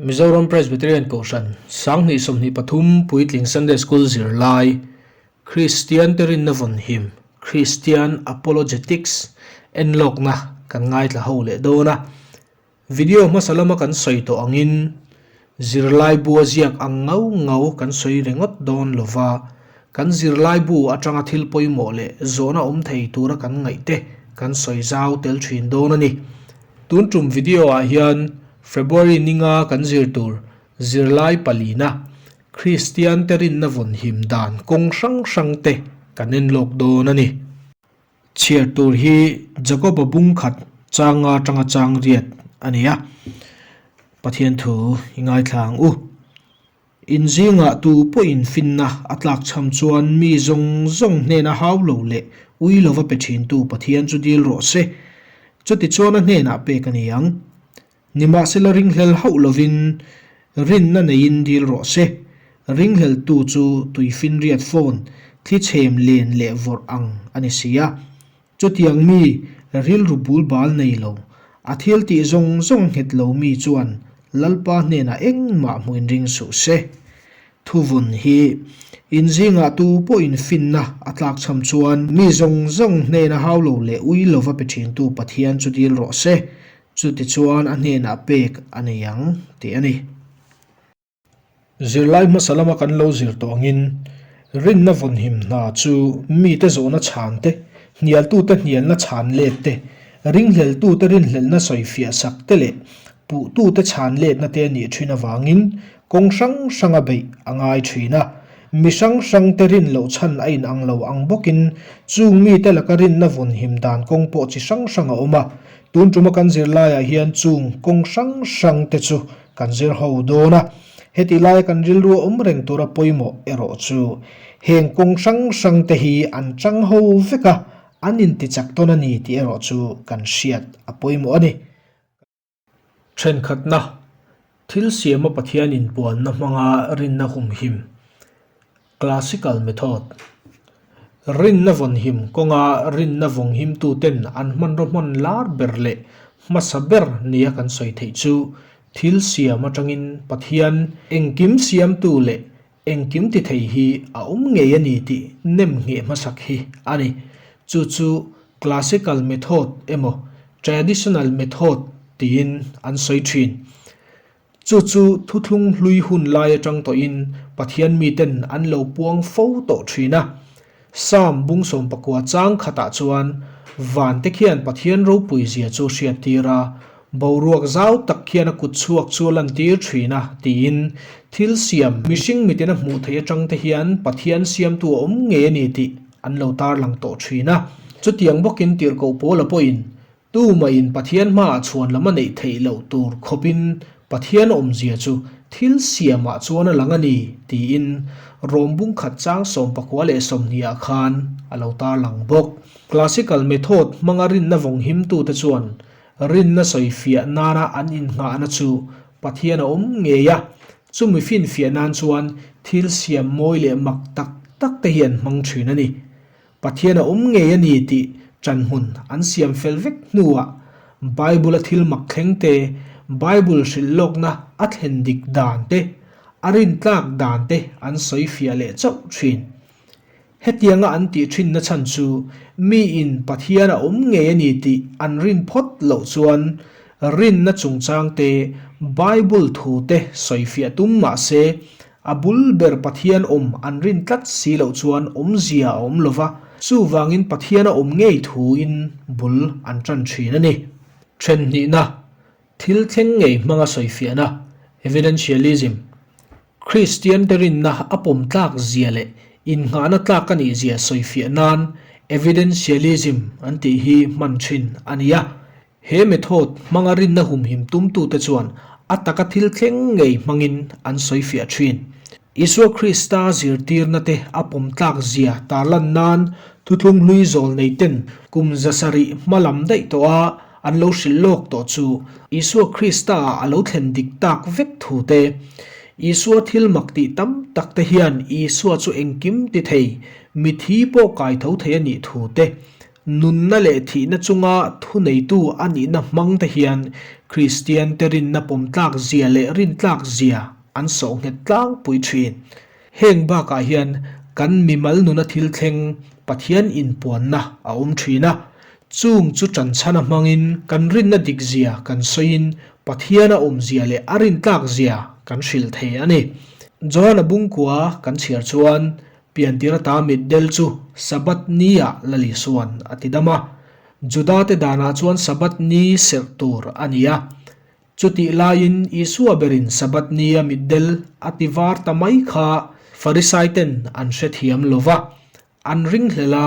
Mizoram Presbyterian Kohhran 2023 Puitling Sunday School zirlai Kristian te rinna vawnhim Christian Apologetics enlawkna kan ngaithla ho leh dawn a. Video hmasa lama kan sawi tawh angin zirlaibu a ziak ang ngau ngau kan sawi ringawt dawn lova, kan zirlaibu atanga thil pawimawh leh zawhna awm thei tura kan ngaihte kan sawi zau tel thin dawn a ni. Tun tum video ah hian February ninga kan zir tur zirlai palina Kristian te rinna vawn him dan kawng hrang hrang te kan en lawk dawn a ni. Chhiar tur hi Jakoba bung khat changa atanga chang riat a ni a, Pathian thu i ngaithla ang u. In zingah tu pawhin finna a tlak chham chuan mi zawng zawng hnena hau lo leh ui lova pe thintu Pathian chu dil rawh se. Chutichuan a hnenah pek a ni ang. Nimahsela ringhlel hauh lovin rinna neiin dil rawh se. Ringhleltu chu tuifinriat phone thli chhem len leh vawrh ang a ni si a. Chutiang mi rilru bul bal nei lo, a thil tih zawng zawng nghet lo mi chuan Lalpa hnenah engmah hmuin ring suh se. Thuvun hi in zingah tu pawhin finna a tlakchham chuan mi zawng zawng hnena hau lo leh ui lova pe thintu Pathian chu dil rawh se, chutichuan a hnenah pek a nei ang tih a ni. Zirlai hmasa lama kan lo zir tawh angin, rinna vawnhim hna chu mite zawhna chhan te, hnialtute hnialna chhan let te, ringhleltute rinhlelhna sawifiah sak te leh puhtute chhan letna te a nih thin avangin kawng hrang hranga beih a ngai thin a. Mi hrang hrangte rin loh chhan a inang lo ang bawkin chung mite laka rinna vawnhim dan kawng pawh chi hrang hrang a awm a. Tun tuma kan zirlaiah hian chung kawng hrang hrangte chu Kan zir ho dawn a, heti laia kan rilru a awm reng tura pawimawh erawh chu heng kawng hrang hrang te hi an chang ho vek a, an intichak tawn a ni tih erawh chu kan hriat a pawimawh a ni. Thenkhatna, Thil siama Pathian inpuanna hmanga rinna humhim, Classical method, Rinna vawnhim kawnga rinna vawnghimtuten an hmanraw hman lar ber leh hmasa ber nia kan sawi theih chu thil siam atangin Pathian engkim siamtu leh engkim ti thei hi a awm ngei a ni tih nem ngheh hmasak hi a ni. Chu chu classical method emaw traditional method tiin an sawi thin. Chu chu thuthlung hlui hun lai atang tawhin Pathian miten an lo puang fo tawh thin a. Psalm bung 19 chang khatah chuan vante khian Pathian ropui zia chu hriattir a, boruak zau tak khian a kut chhuak chu a lantir thin a tiin thil siam mihring mitin a hmuh theih atang te hian Pathian siamtu a awm ngei a ni tih an lo tarlang tawh thin a. Chutiang bawkin tirhkoh Paula pawhin Tumahin Pathian hmaah chhuan lam a neih theih loh tur khawpin Pathian awmzia chu thil siamah chuan a lang a ni, tiin Rom bung khat chang 19 leh 20 ah khan a lo tarlang bawk. Classical method hmanga rinna vawnghimtute chuan rinna sawifiah nana an innghahna chu Pathian a awm ngei a, chumi finfiah nan chuan thil siam mawi leh mak tak tak te hi an hmang thin a ni. Pathian a awm ngei a ni tih ṭanhmun an siam fel vek hnuah Bible-a thil mak thleng te, Bible hrilh lawkna a thlen dik dan te, a rintlak dan te an sawi fiah leh chauh ṭhin. Hetianga an tih ṭhinna chhan chu miin Pathian a awm ngei a ni tih an rin phawt loh chuan rinna chungchang te, Bible thu te sawi fiah tum mah se A bul ber Pathian awm an rin tlat si loh chuan awmzia a awm lova, chuvangin Pathian a awm ngei thuin bul an tan thin a ni. Thenhnihna, Thil thleng ngei hmanga sawifiahna, Evidentialism, Kristian te rinna a pawm tlak zia leh innghahna tlak a nih zia sawifiah nan Evidentialism an tih hi hman thin a ni a. He method hmanga rinna humhim tumtute chuan a taka thil thleng ngei hmangin an sawifiah thin. Isua Krista zirtirna te a pawm tlak zia tarlan nan thuthlung hlui zawl nei ten kum 700 hma lam daih tawh a an lo hrilh lawk tawh chu Isua Krista ah a lo thlen dik tak vek thu te, Isua thil mak tih tam tak te hian Isua chu engkim ti thei, mithi pawh kai tho thei a nih thu te, Nunna leh thihna chunga thuneitu a nihna hmang te hian Kristiante rinna pawm tlak zia leh rin tlak zia an sawh nghet tlangpui thin. Heng bakah hian kan mimal nuna thil thleng Pathian inpuanna a awm thin a, chung chu ṭanchhana hmangin kan rinna dik zia kan sawiin Pathian a awm zia leh a rin tlak zia kan hrilh thei a ni. Johana bungkua kan chhiar chuan Piantir ata mitdel chu Sabbath ni-ah Lal Isua'n a ti dam a. Juda-te danah chuan Sabbath ni serh tur a ni a. Chutih laiin Isua berin Sabbath ni-a mitdel a ti var ta mai kha Farisai-ten an hrethiam lo va, an ringhlel a,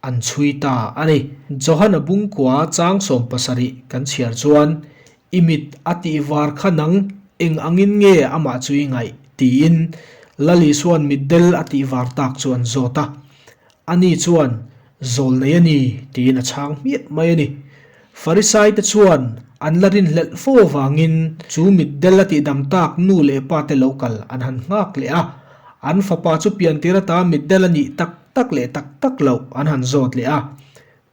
an chhui ta a ni. Johana bungkua chang 70 kan chhiar chuan, I mit a tih var kha nang eng angin nge amah chu i ngaih? tiin Lal Isua'n mitdel a tih var tak chu an zawt a. Ani chuan, Zawl nei a ni, tiin a chhang hmiah mai a ni. Farisai te chuan an la rinhlelh fo avangin chu mitdel a tihdam tak nu leh pa te lo kal an han nghak leh a. An fapa chu piantir ata mitdel a nih tak tak leh tak tak loh an han zawt leh a.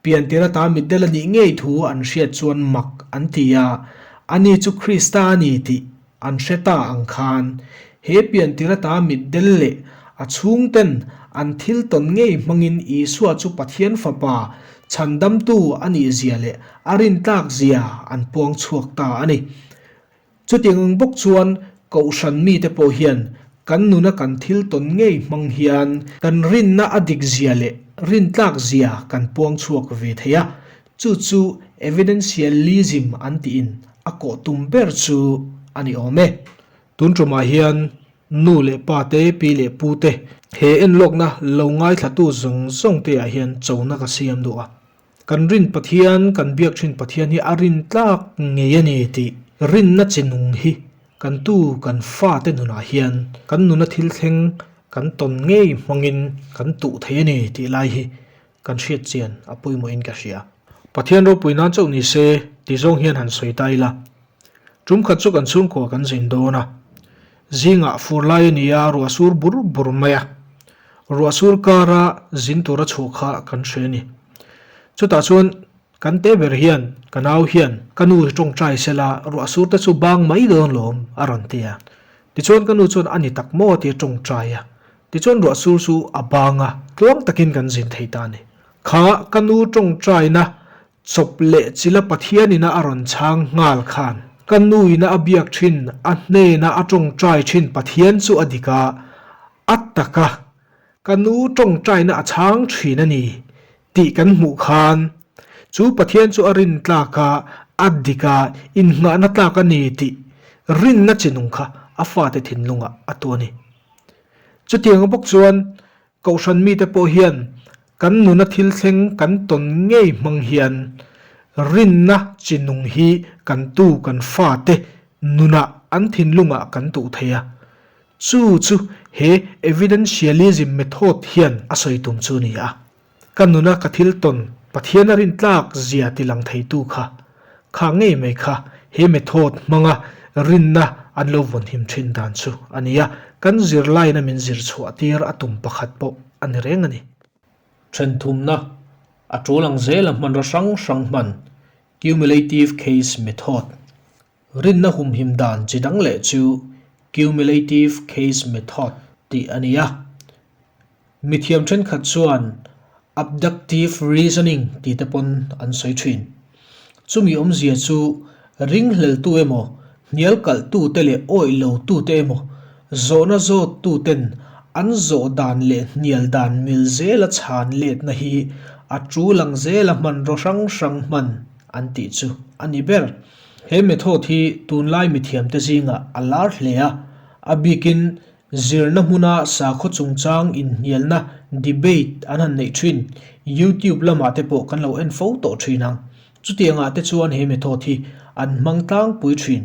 Piantir ata mitdel a nih ngei thu an hriat chuan mak an ti a, ani chu Krista a ni tih an hre ta ang khan he piantir ata mitdel leh a chhungten an thil tawn ngei hmangin Isua chu Pathian Fapa chhandamtu a nih zia leh a rintlak zia an puang chhuak ta a ni. Chutiang ang bawk chuan Kohhran mite pawh hian kan nuna kan thil tawn ngei hmang hian kan rinna a dik zia leh rintlak zia kan puang chhuak ve thei a, chu chu evidentialism an tiin a kawh tum ber chu a ni awm e. Tun tumah hian nu leh pa te, pi leh pu te he enlawkna lo ngaithlatu zawng zawng te ah hian chona ka siam duh a. Kan rin Pathian, kan biak thin Pathian hi a rin tlak ngei a ni tih rinna chi nung hi kan tu kan fate nunah hian kan nuna thil thleng kan tawn ngei hmangin kan tuh thei a ni tih lai hi kan hriat chian a pawimawhin ka hria. Pathian ropui nan chauh ni se ti zawng hian han sawi ta ila. Tum khat chu kan chhungkua kan zin dawn a, zingah fur lai a ni a, ruah sur bur bur mai a. Ruah sur kara zin tura chhuah kha kan hre a ni. Chutah chuan kan te ber hian, ka nau hian ka nu hi tawngtai sela ruah sur te chu bang mai dawn lawm a rawn ti a. Tichuan ka nu chuan a ni tak maw tia tawngtai a. Tichuan ruah sur chu a bang a, tluang takin kan zin thei ta a ni. Kha ka nu tawngtaina Chawp leh chila Pathianina a rawn chhang nghal khan ka nuina a biak thin, a hnena a tawngtai thin Pathian chu a dik a, a tak a, ka nu tawngtaina a chhang thin a ni tih kan hmuh khan chu Pathian chu a rin tlak a, a dik a, innghahna tlak a ni tih rinna chi nung kha a fate thinlungah a tu a ni. Chutiang bawk chuan Kohhran mite pawh hian kan nuna thil thleng kan tawn ngei hmang hian rinna chi nung hi kan tu kan fate nunah an thinlungah kan tuh thei a. Chu chu he evidentialism method hian a sawi tum chu a ni a. Ka nuna ka thil tawn Pathian a rintlak zia ti lang theitu kha, kha ngei mai kha he method hmanga rinna an lo vawnhim thin dan chu a ni a, kan zirlaina min zir chhuah tir a tum pakhat pawh a ni reng a ni. Thenthumna, a tul ang zela hmanraw hrang hrang hman, cumulative case method, rinna humhim dan chi dang leh chu cumulative case method tih a ni a. Mithiam thenkhat chuan abductive reasoning tih te pawn an sawi thin. Chumi awmzia chu ringhleltu emaw, hnial kalhtute leh awih lotute emaw, zawhna zawttuten an zawh dan leh hnial dan mil zela chhan letna hi a tul ang zela hmanraw hrang hrang hman an tih chu a ni ber. He method hi tunlai mithiamte zingah a lar hle a, a bikin Zirna hmuna sakhaw chungchang inhnialna, debate, an han neih thin. YouTube lamah te pawh kan lo en fo tawh thin ang. Chutiangah te chuan he method hi an hmang tlangpui thin.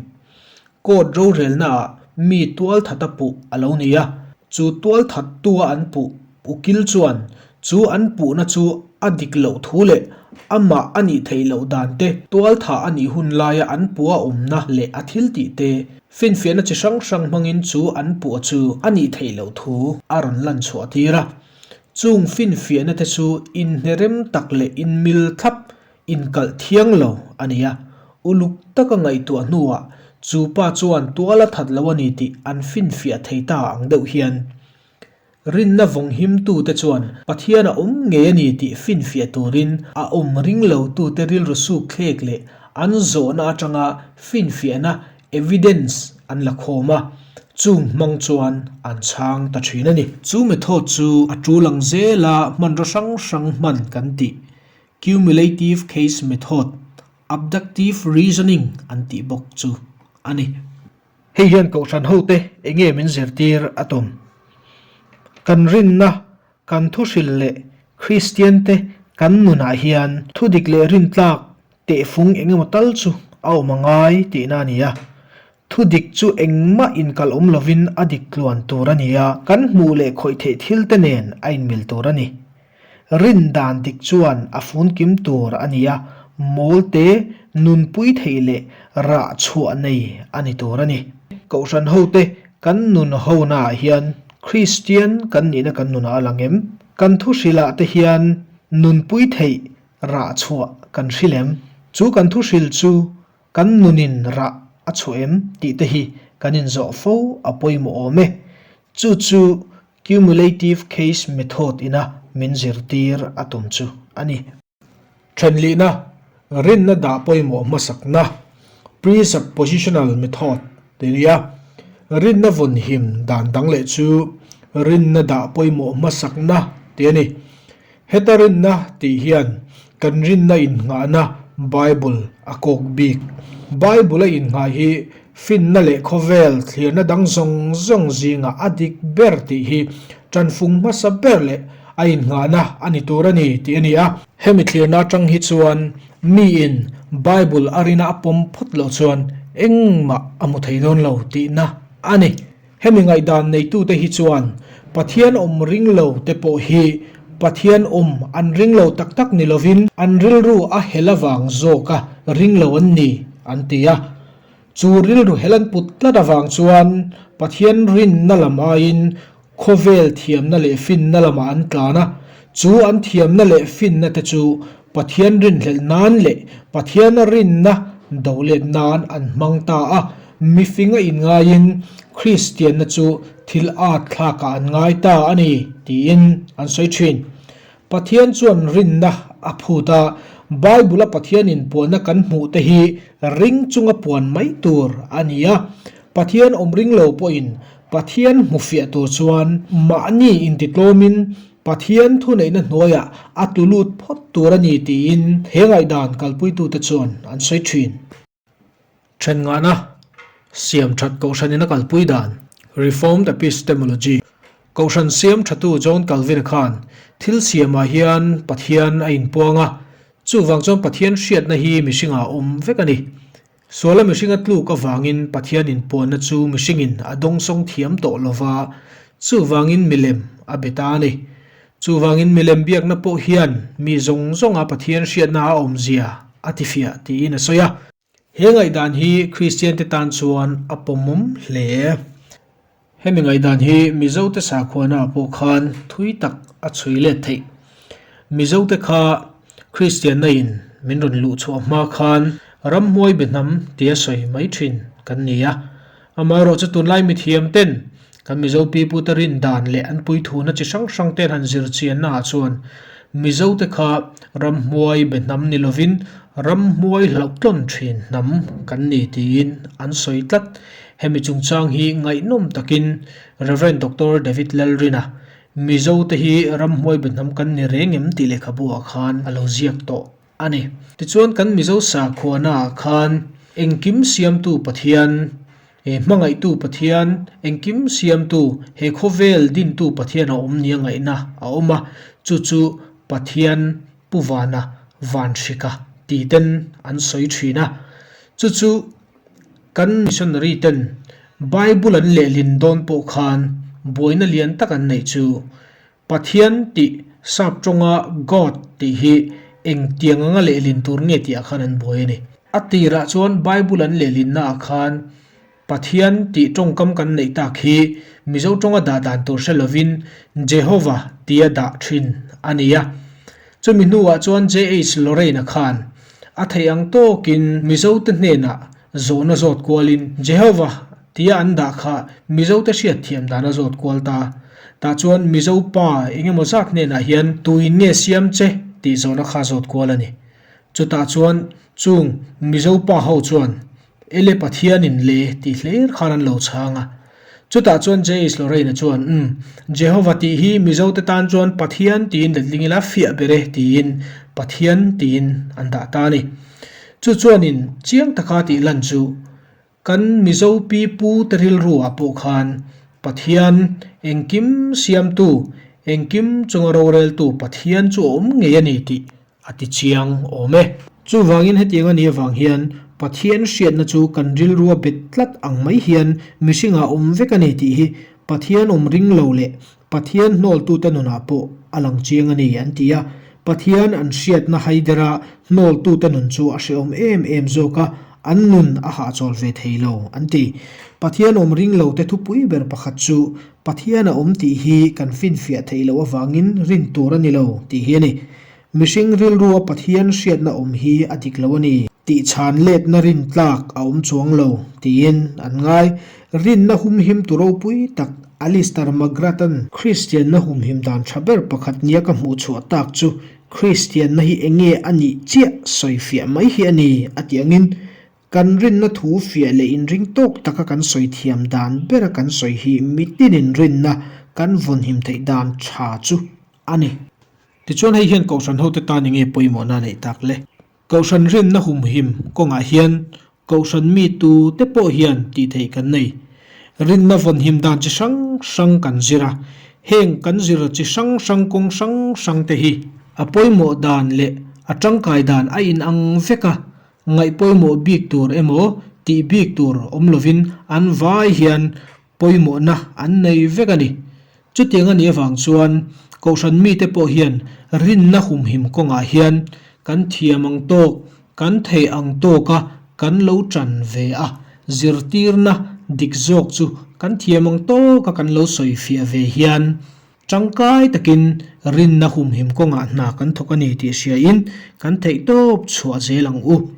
Court rorelnaah mi tualthata puh a lo ni a, chu tualthattua an puh ukil chuan Chu an puhna chu a dik loh thu leh amah a nih theih loh dan te, tualthah a nih hun laia an puh a awmna leh a thil tih te, finfiahna chi hrang hrang hmangin chu an puh chu a nih theih loh thu a rawn lan chhuah tir a. Chung finfiahna te chu inhnerem tak leh inmil thlap, inkalh thiang lo a ni a. Uluk taka ngaihtuah hnuah chu pa chuan tual a that lo a ni tih an finfiah thei ta ang deuh hian Rinna vawnghimtute chuan Pathian a awm ngei a ni tih finfiah turin a awm ring lotute rilru suk thlek leh an zawhna atanga finfiahna, evidence, an la khawm a, chung hmang chuan an chhang ta thin a ni. Chu method chu a tul ang zela hmanraw hrang hrang hman kan tih, cumulative case method, abductive reasoning an tih bawk chu a ni. Hei hian kohhran hote enge min zirtir a tum? Kan rinna, kan thuhril leh Kristiante kan nunah hian thudik leh rintlak tehfung engemaw tal chu a awm a ngai tihna a ni a. Thudik chu engmah inkal awm lovin a dik tluan tur a ni a, kan hmuh leh khawih theih thilte nen a inmil tur a ni. Rin dan dik chuan a funkim tur a ni a, mawlte nunpui theih leh rah chhuah nei a ni tur a ni. Kohhran hote kan nun honaah hian Kristian kan nihna kan nunah a lang em? Kan thuhrilah te hian nunpui theih rah chhuah kan hril em? Chu kan thuhril chu kan nunin rah a chhuah em tih te hi kan inzawh fo a pawimawh awm e. Chu chu Cumulative case method ina min zirtir a tum chu a ni. Thenlihna, rinna dah pawimawh hmasakna, presuppositional method, tih a ni a. Rinna vawnhim dan dang leh chu rinna dah pawimawh hmasakna tih a ni. Heta rinna tih hian kan rinna innghahna Bible a kawk bik. Bible a innghah hi finna leh khawvel thlirna dang zawng zawng zingah a dik ber tih hi tanfung hmasa ber leh a innghahna a ni tur a ni tih a ni a. Hemi thlirna atang hi chuan miin Bible a rina a pawm phawt loh chuan engmah a hmu thei dawn lo tihna a ni. Hemi ngaihdan neitute hi chuan Pathian awm ring lo te pawh hi Pathian awm an ring lo tak tak ni lovin an rilru a hel avang zawka ring lo an ni an ti a. Chu rilru hel an put tlat avang chuan Pathian rinna lam aiin khawvel thiamna leh finna lamah an tlan a, chu an thiamna leh finna te chu Pathian rinhlelh nan leh Pathiana rinna do let nan an hmang ta a, mifing a inngaiin Kristianna chu thil at thlakah an ngai ta a ni tiin an sawi thin. Pathian chuan rinna a phut a, Bible-a Pathian inpuanna kan hmuh te hi ring chunga puan mai tur a ni a, Pathian awm ring lo pawhin Pathian hmufiah tur chuan mahni intitlawmin Pathian thuneihna hnuaiah a tlu lut phawt tur a ni tiin he ngaihdan kalpuitute chuan an sawi thin. Thenngahna, Siam that Kohhranin a kalpui dan, Reformed Epistemology, Kohhran siam thatu John Calvin-a khan thil siamah hian Pathian a inpuang a, chuvang chuan Pathian hriatna hi mihringah a awm vek a ni. Suala mihring a tluk avangin Pathian inpuanna chu mihringin a dawngsawng thiam tawh lo va, chuvangin milem a be ta a ni. Chuvangin milem biakna pawh hian mi zawng zawnga Pathian hriatna a awmzia a tifiah tiin a sawi a. He ngaihdan hi Kristiante tan chuan a pawmawm hle. Hemi ngaihdan hi Mizote sakhuana ah pawh khan thui tak a chhui let theih. Mizote kha Kristianna in min rawn luh chhuah hma khan ramhmuai be hnam tia sawi mai thin kan ni a. Amaherawh chu tunlai mithiam ten kan Mizo pipute rin dan leh an puithuna chi hrang hrang ten han zir chianna ah chuan Mizote kha ramhmuai be hnam ni lovin ramhmuai hlauhtlawn thin hnam kan ni tiin an sawi tlat. Hemi chungchang hi ngaihnawm takin Rev. Doctor David Lalrina, Mizo te hi ramhmuai biahnam kan ni reng em tih lehkhabu ah khan a lo ziak tawh a ni. Tichuan kan Mizo sakhuana ah khan engkim siamtu Pathian, he hmangaihtu Pathian, engkim siamtu, he khawvel dintu Pathian a awm nia ngaihna a awm a, chu chu Pathian Pu Vana Vanhrika ti ten an sawi thin a, chu chu Kan missionary ten Bible an lehlin dawn pawh khan buaina lian tak an neih chu Pathian tih sap tawnga God tih hi engtiang anga lehlin tur nge tihah khan an buai a ni. A tirah chuan Bible an lehlinnaah khan Pathian tih tawngkam kan neih tak hi Mizo tawnga dah dan tur hre lovin Jehovah tia dah thin a ni a. Chumi hnuah chuan JH Lorraine-a khan. A theih ang tawkin Mizote hnenah zawhna zawt kualin Jehova tia an dah kha Mizote hriatthiam dan a zawt kual ta. Tah chuan Mizo pa engemaw zat hnenah hian tuin nge siam che tih zawhna kha zawt kual a ni. Chutah chuan chung Mizo pa ho chuan Ele Pathianin le tih hler khan an lo chhang a. Chutah chuan JH Lorraine-a chuan, Umm, Jehova tih hi Mizote tan chuan Pathian tiin letling ila fiah ber e tiin Pathian tiin an dah ta a ni. Chu chuanin chiang taka tih lan chu kan Mizo pi pu te rilru ah pawh khan Pathian engkim siamtu, engkim chunga roreltu Pathian chu a awm ngei a ni tih A ti chiang awm e. Chuvangin hetiang a nih avang hian Pathian hriatna chu kan rilrua bet tlat ang mai hian mihringah awm vek a ni tih hi Pathian awm ring lo leh Pathian hnawltute nunah pawh a lang chiang a ni an ti a. Pathian an hriatna haidera hnawltute nun chu a hrehawm em em zawk a, an nun a hahchawl ve thei lo an ti. Pathian awm ring lote thupui ber pakhat chu Pathian a awm tih hi kan finfiah theih loh avangin rin tur a ni lo tih hi a ni. Mihring rilrua Pathian hriatna awm hi a dik lo a ni. Tih chhan letna rin tlak a awm chuang lo, tiin an ngai. Rinna humhim tu ropui tak Alister McGrath-a'n Kristianna humhim dan tha ber pakhat nia ka hmuh chhuah tak chu Kristianna hi enge a nih chiah sawifiah mai hi a ni, a tih angin kan rinna thu fiah leh inring tawk taka kan sawi thiam dan bera kan sawi hi mitinin rinna kan vawnhim theih dan tha chu a ni. Tichuan hei hian Kohhran hote tan enge pawimawhna a neih tak le? Kohhran rinna humhim kawngah hian Kohhran mi tu te pawh hian tih theih kan nei. Rinna vawnhim dan chi hrang hrang kan zir a, heng kan zir chi hrang hrang kawng hrang hrang te hi a pawimawh dan leh a tangkai dan a inang vek a, ngaih pawimawh bik tur emaw tih bik tur awm lovin an vai hian pawimawhna an nei vek a ni. Chutiang a nih avang chuan Kohhran mite pawh hian rinna humhim kawngah hian kan thiam ang tawk, kan theih ang tawka kan lo tan ve a, zirtirna dik zawk chu kan thiam ang tawka kan lo sawifiah ve hian tangkai takin rinna humhim kawngah hna kan thawk a ni tih hriain kan theihtawp chhuah zel ang u.